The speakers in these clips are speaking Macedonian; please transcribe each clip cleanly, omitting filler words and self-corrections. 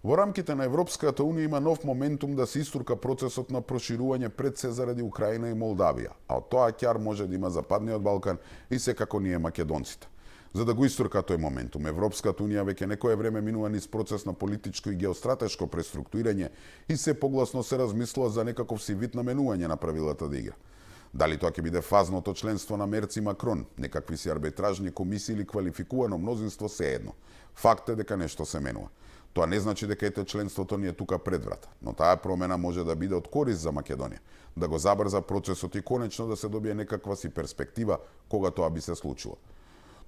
Во рамките на Европската унија има нов моментум да се истурка процесот на проширување пред се заради Украина и Молдавија, а од тоа ќар може да има Западниот Балкан и секако ние македонците. За да го истурка тој моментум, Европската унија веќе некое време минува низ процес на политичко и геостратешко преструктурирање и се погласно се размислува за некаков си вид наменување на правилата да игра. Дали тоа ќе биде фазното членство на Мерц и Макрон, некакви си арбитражни комисии или квалификувано мнозинство, се едно. Факт е дека нешто се менува. Тоа не значи дека ете членството ни е тука пред врата, но таа промена може да биде од корист за Македонија, да го забрза процесот и конечно да се добие некаква си перспектива кога тоа би се случило.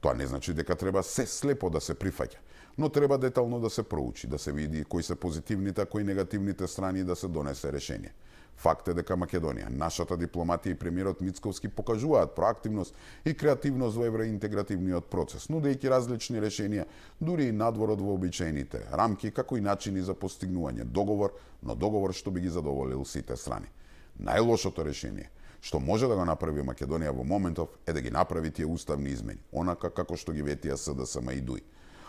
Тоа не значи дека треба се слепо да се прифаќа, но треба детално да се проучи, да се види кои се позитивните, а кои негативните страни и да се донесе решение. Факт е дека Македонија, нашата дипломатија и премиерот Мицковски покажуваат проактивност и креативност во евроинтегративниот процес, нудејќи различни решенија, дури и надвор од вообичаените рамки, како и начини за постигнување договор, но договор што би ги задоволил сите страни. Најлошото решение што може да го направи Македонија во моментов е да ги направи тие уставни измени, онака како што ги ветија СДСМ и ДУИ,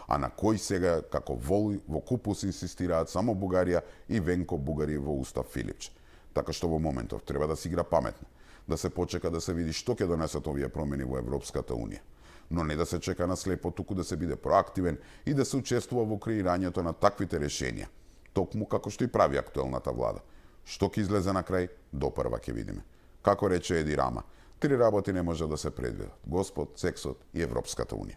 а на кој сега, како воли, во купус инсистираат само Бугарија и Венко Бугари во устав Филипче. Така што во моментов треба да се игра паметно, да се почека да се види што ќе донесат овие промени во Европската унија. Но не да се чека на слепо, туку да се биде проактивен и да се учествува во креирањето на таквите решенија, токму како што и прави актуелната влада. Што ќе излезе на крај, допрва ќе видиме. Како рече Еди Рама, 3 работи не може да се предвидат: Господ, сексот и Европската унија.